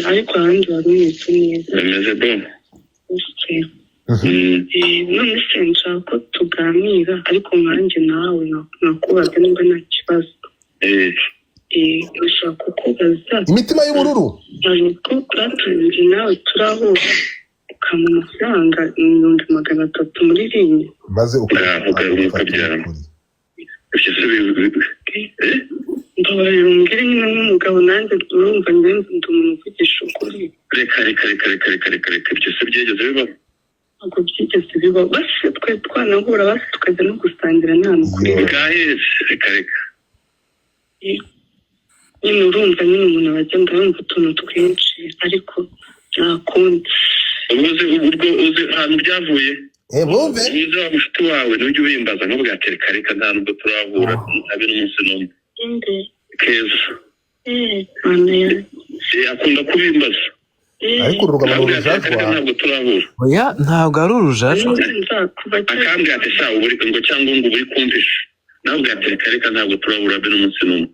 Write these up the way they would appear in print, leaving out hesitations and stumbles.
Ariko ahandi wari umeze neza. Bimeze bon. Okay. None se nshaka ko tuganira, ariko nkanjye nawe nakubaza nimba nta kibazo. Ndashaka kukubaza. Imitima y'ubururu. Ariko twatangiye nawe turahura, ukampa amafaranga 300,000 muri rimwe. Maze Ngaho garuka byara. Ibyo se eh? Mbabarira umbwire nyine nk'umugabo, nanjye urumva njye ndi umuntu uvugisha ukuri. Reka, reka, reka, reka, reka, reka, reka, ibyo se byigeze bibaho? Ntabwo byigeze bibaho. Basi twe twanahura, basi tukajya no gusangira n'ahantu kuri Yo. Bwaheze, reka, reka. Nyine urumva nyine umuntu aba agenda yumva utuntu twinshi, ariko nta kundi. Ubwo uzi, ubwo uzi ahantu byavuye? Bumve. Uzi wa mushuti wawe ntujya ubimbaza, ntuvuge ati reka, reka, nta nubwo turahura habe n'umunsi n'umwe. Inde? Keza. Mana yanjye. Akunda kubimbaza. Ariko uru rugabo ni Ntabwo ati reka, reka, urujajwa. ntabwo turahura. Oya, ntabwo ari urujajwa. Urumva kuva kera. Akambwira ati sha ubu ngo cyangwa ngo uri kumvisha, nawe ati reka, reka, ntabwo turahura habe n'umunsi n'umwe.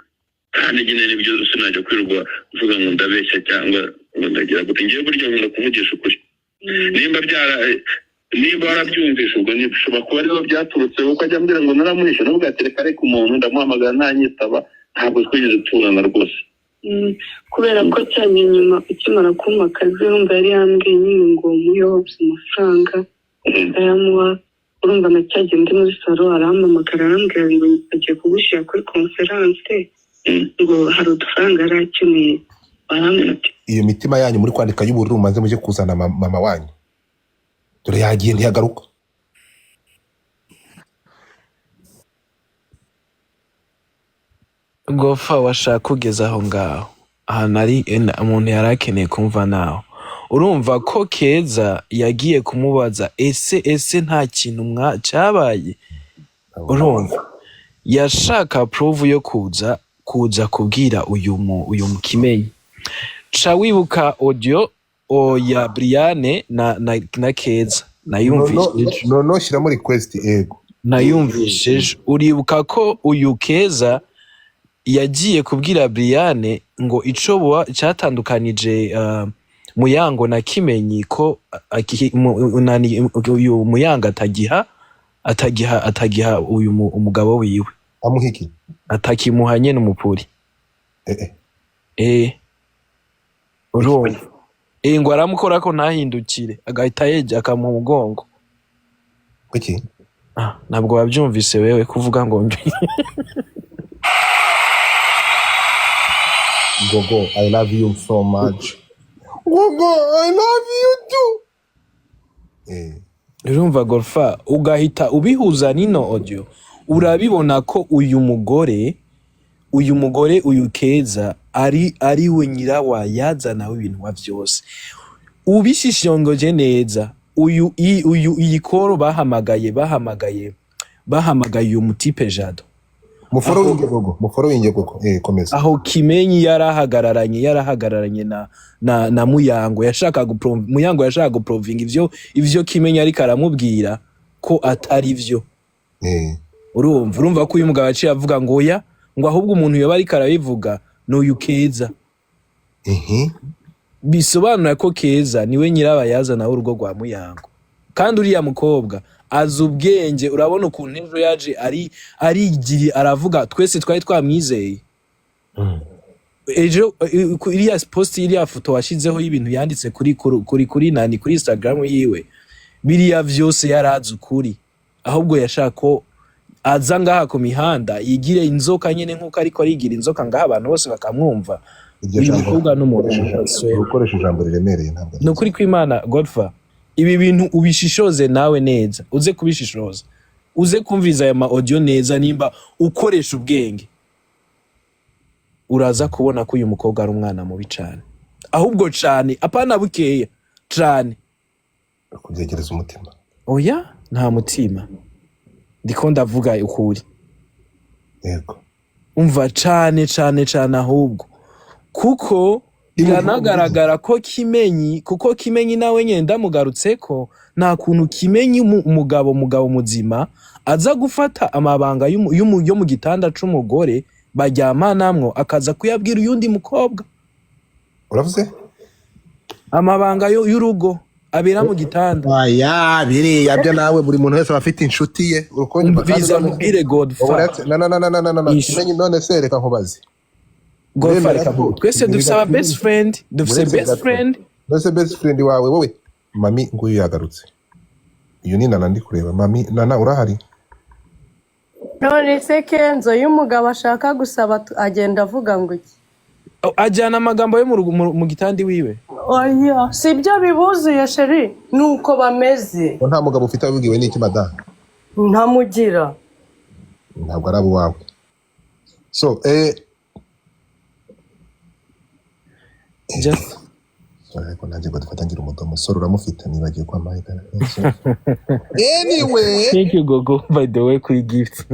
Kandi nyine nibyo, sinajya kwirirwa mvuga ngo ndabeshya cyangwa ngo ndagira gute. Ngewe burya nkunda kuvugisha ukuri. Nimba warabyumvishe, ubwo bishobora kuba ariho byaturutse, kuko ajya ambwira ngo naramuhishe. Navuga ati reka, reka, umuntu ndamuhamagara ntanyitaba, ntabwo twigeze tubonana rwose. Kubera ko cyane nyuma ukimara kumpa akazi, urumva yari yambwiye nyine ngo muhe amafaranga, ndayamuha. Urumva na cyagiye ndi muri salon, arampamagara arambwira ngo agiye kugushyira kuri conférence, ngo hari udufaranga yari akeneye, arambwira ati Iyo mitima yanyu muri kwandika y'ubururu, mumaze mujye kuzana mama wanyu. Dore yagiye, ntiyagaruka. Gofa, washaka kugeza aho ngaho ahantu ari umuntu yari akeneye kumva naho. Urumva ko Keza yagiye kumubaza ese nta kintu cyabaye? Urumva yashaka proof yo kuza kubwira uyu mukimenyi. Ca wibuka audio ya Briane na Keza nayumvise ejo. No, shyiramo request, ego. Nayumvise ejo. Uribuka ko uyu Keza yagiye kubwira Briane ngo ico cyatandukanije Muyango na Kimenyi, ko uyu Muyango atagiha uyu umugabo wiwe. Amuha iki? Atakimuha nyene umupuri. Eh, eh. Urumva ngo aramukora ko ntahindukire, agahita yeja akamuha umugongo. Kuki? Ah, ntabwo wabyumvise wewe kuvuga ngo Gogo, I love you so much. Gogo, I love you too. Urumva Golfa, ugahita ubihuza n'ino audio, urabibona ko uyu mugore uyu Keza ari we nyirabayazana w'ibintu wa vyose. Ubishishongoje neza, uyu iyi call bahamagaye uyu mutipe Jado. Mufollowinge Gogo, mufollowinge Gogo. Komeza. Aho Kimenyi yarahagararanye na Muyango, yashaka Muyango yashaka guprovinga ivyo Kimenyi ariko aramubwira ko atari vyo. Urumva ko uyu mugabo yaciye avuga ngo oya, ngo ahubwo umuntu yoba ariko arabivuga ni uyu Keza. Bisobanura ko Keza niwe nyirabayazana w'urugo rwa Muyango. Kandi uriya mukobwa azi ubwenge. Urabona ukuntu ejo yaje ari arigiri aravuga, twese twari twamwizeye. Ejo iriya post, iriya foto washizeho y'ibintu yanditse kuri nani, kuri Instagram yiwe, biriya vyose yarazi ukuri. Ahubwo yashaka ko aza ngaha ku mihanda yigire inzoka nyene, nkuko ariko arigira inzoka ngaha, abantu bose bakamwumva. Iryo Uyu jambo mukobwa n'umuntu gukoresha ijambo riremereye ntabwo ari Ni ukuri kw'Imana, Godfa, ibi bintu ubishishoze nawe neza, uze kubishishoza, uze kumviriza aya ma audio neza. Nimba ukoresha ubwenge, uraza kubona ko uyu mukobwa ari umwana mubi cane, ahubwo cane, apana bukeya, cane. Kubyegereza umutima. Oya, nta mutima, ndiko ndavuga ukuri. Umva, cane cane cane ahubwo, kuko biranagaragara ko Kimenyi, kuko Kimenyi nawe nyene ndamugarutseko, nta kuntu Kimenyi umugabo muzima aza gufata amabanga yo mu gitanda c'umugore baryamanamwo, akaza kuyabwira uyundi mukobwa. Uravuze? Amabanga y'urugo abera mu gitanda. Aya biriya byo nawe, buri muntu wese aba afite inshuti ye, urukundo. Umviza mubwire, Godfa. Na na na na na na na na. Ishu. Kimenyi, none se reka nkubaze. Godfa, Uremera reka ko twese dufise aba best friend, dufise Uretse best gato. friend. None se best friend wawe wowe, mami nguyu yagarutse, uyu ni Nana ndi kureba. Mami Nana, urahari? None se Kenzo, iyo umugabo ashaka gusaba agenda avuga ngo iki? Oh, ajyana amagambo yo mu rugo, mu gitanda iwiwe. Oya, si byo bibuzuye chéri, ni uko bameze. Ko nta mugabo ufite, wabibwiwe n'iki, madamu? Ntamugira. Ntabwo ari abo so Just Sorry, ariko nanjye ngo dufata ngira umudomo sore uramufite, nibagiwe kwa Mike. Anyway. Thank you, Gogo, by the way, kuri gift.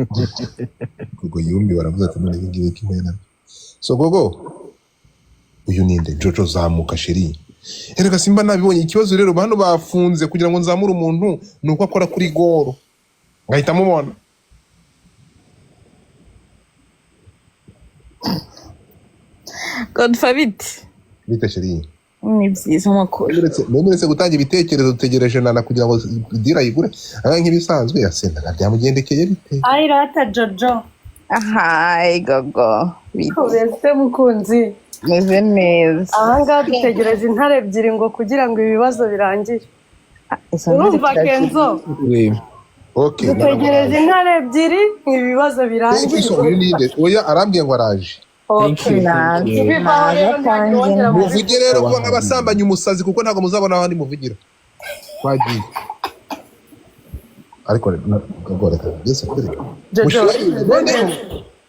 Gogo yumbi baravuze ati none ibi ngibi kimwe nabyo. So Gogo, uyu ninde? Jojo, zamuka chéri. Erega simba nabibonye ikibazo rero, hano bafunze kugira ngo nzamure umuntu ni uko akora kuri goro ngahita mubona. Godfa, bite? Bite, chéri? Ni byiza, amakuru? Nemeretse gutanga ibitekerezo, dutegereje Nana kugira ngo dira ayigure aha nk'ibisanzwe yasenda byamugendekeye bite? Ayirata Jojo. Hi Gogo, bite? Ubese mukunzi? Meze neza. Ahangaha dutegereje intare ebyiri ngo kugira ngo ibibazo birangire. Izo ntare Urumva, turazibona. Kenzo? We. Okay. Dutegereje intare ebyiri ngo ibibazo birangire. Uyu ninde? Oya, arambwiye ngo araje. Thank you, thank Naze. you. Bivaho rero, ntagire wongera Naze. Muvuge rero ko nk'abasambanya umusazi, kuko ntabwo muzabona ahandi muvugira. Twagiye ariko Gogo, reka mbese kuri Jojo. None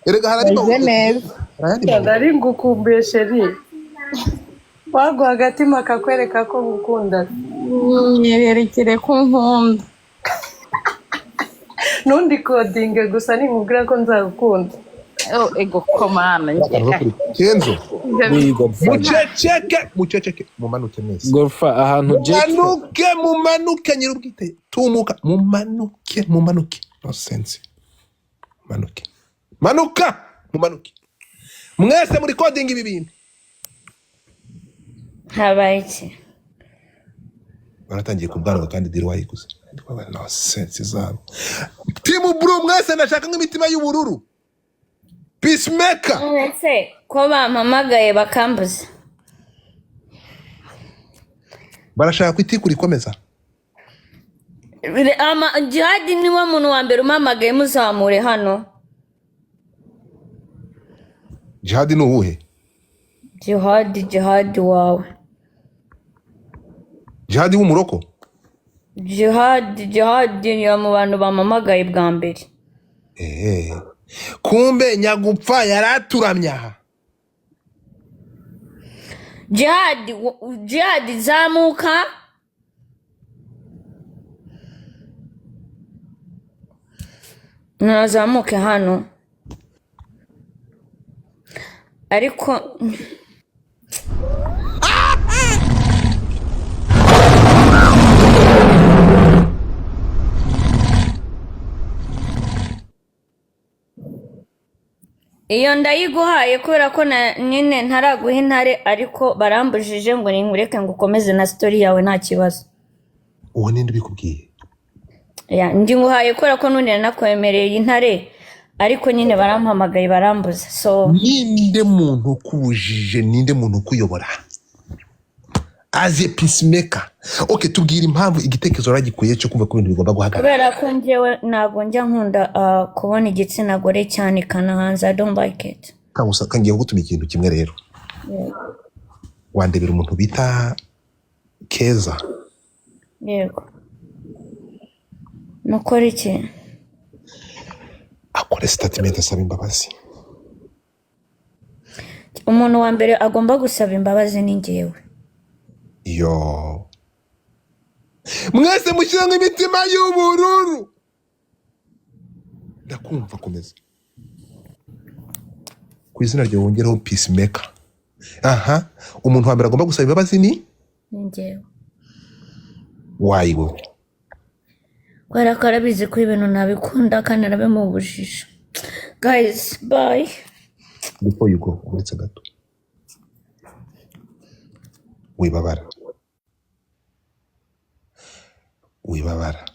erega hari andi Meze neza. hari ayandi mahoro. Nari ngukumbuye chéri, waguha agatima kakwereka ko ngukunda. Nyerekere ko nkunda. Ntundi kodinge gusa ninkubwira ko nzagukunda. Oh, ego komana. Kenzo. We, Godfa. Muceceke, muceceke, mumanuke mwese. Godfa, ahantu Jack Mumanuke, mumanuke, nyir'ubwite tumuka, mumanuke, mumanuke, nonsense, mumanuke, manuka, mumanuke mwese muri kodinga ibi bintu. Habaye iki? Baratangiye kubwanwa kandi diri wayiguze. Nonsense zabo. Team blue mwese, ndashaka nk'imitima y'ubururu, peacemaker. None se ko bampamagaye bakambuza? Barashaka ko itiku rikomeza. Jihadi niwe muntu wa mbere umpamagaye, muzamure hano. Jihadi ni uwuhe? Jihadi, Jihadi wawe. Jihadi w'umuroko? Jihadi, Jihadi ni mu bantu bampamagaye bwa mbere. Eee, kumbe nyagupfa yaraturamye aha. Jihadi, Jihadi, zamuka. Nazamuke hano ariko. Iyo ndayiguhaye kubera ko na nyine ntaraguha intare, ariko barambujije ngo ninkureke ngo ukomeze na story yawe, nta kibazo. Uwo ninde ubikubwiye? Ya, ndi nguhaye kubera ko none nakwemereye intare, ariko nyine barampamagaye barambuza, so. Ninde muntu ukubujije? Ninde muntu ukuyobora as a peacemaker? Okay, tubwire impamvu igitekerezo waragikuye cyo kumva ko ibintu bigomba guhagarara. Kubera ko njyewe ntabwo njya nkunda kubona igitsina gore cyanikana hanze. I don't like it. Kangusa kangiye kugutuma ikintu kimwe rero. Wandebera umuntu bita Keza? Yego, mukora iki? Akore statement asaba imbabazi. Umuntu wa mbere agomba gusaba imbabazi ni njyewe. Iyo mwese mushyiramo imitima y'ubururu, ndakumva. Komeza ku izina ryawe wongereho peacemaker. Aha umuntu wa mbere agomba gusaba imbabazi ni? Ni njyewe. Wayi wowe? Kubera ko arabizi ko ibintu ntabikunda kandi arabimubujije. Guys, bye. Before you go, uretse gato. Wibabara, wibabara.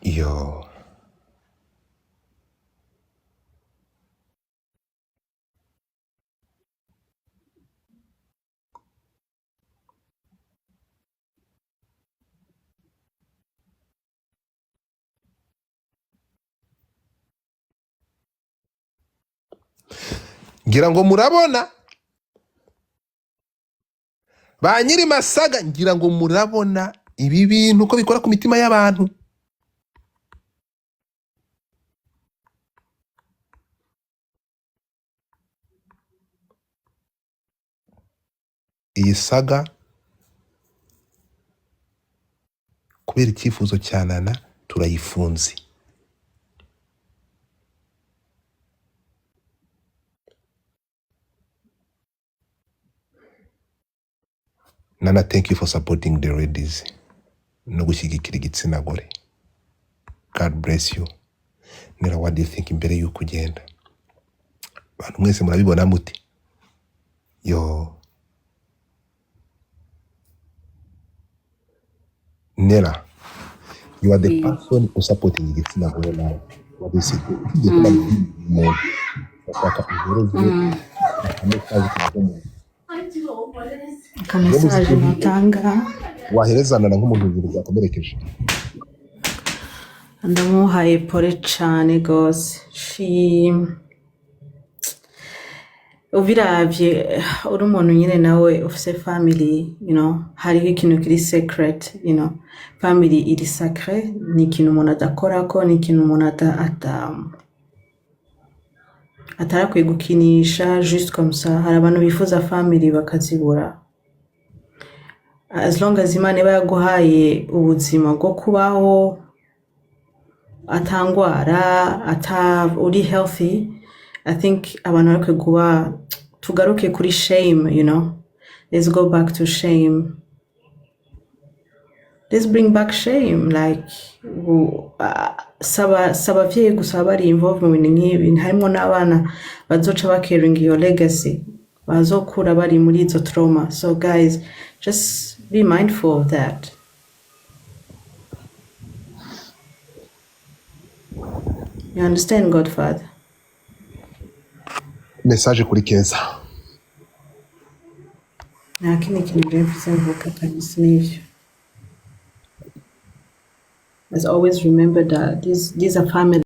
Yo, ngira ngo murabona ba nyiri masaga, ngira ngo murabona ibi bintu uko bikora ku mitima y'abantu. Iyi saga kubera icyifuzo cya Nana turayifunze. Nana, thank you for supporting the ladies no gushyigikira igitsina gore. God bless you. Nera, what do you think imbere y'uko ugenda? Abantu mwese murabibona muti? Yo, Nera, you are the person usupporting igitsina gore nawe. What do you think? Ugiye kuba umuntu bashaka uhereze akamesaje k'umuntu. Akamesaje natanga Wahereza Nana nk'umuntu ibintu byakomerekeje. Ndamuhaye pole cane gose. She ubiravye uri umuntu nyine nawe ufise family, hariho ikintu kiri secret, family iri sacre, ni ikintu umuntu adakorako, ni ikintu umuntu atarakwiye gukinisha juste comme ça. Hari abantu bifuza family bakazibura. As long as Imana iba yaguhaye ubuzima bwo kubaho atangwara, ata uri healthy, I think abantu bakwiye kuba, tugaruke kuri shame. Let's go back to shame. Let's bring back shame. Like saba abavyeyi gusa bari involved mu bintu nk'ibi, harimo n'abana bazoca bacaringa your legacy, bazokura bari muri izo trauma. So guys, just be mindful of that. You understand, Godfather? Message kuri Keza. Nta kindi kintu rero mfise mvuga kabisa n'ivyo. As always, remember that these are family.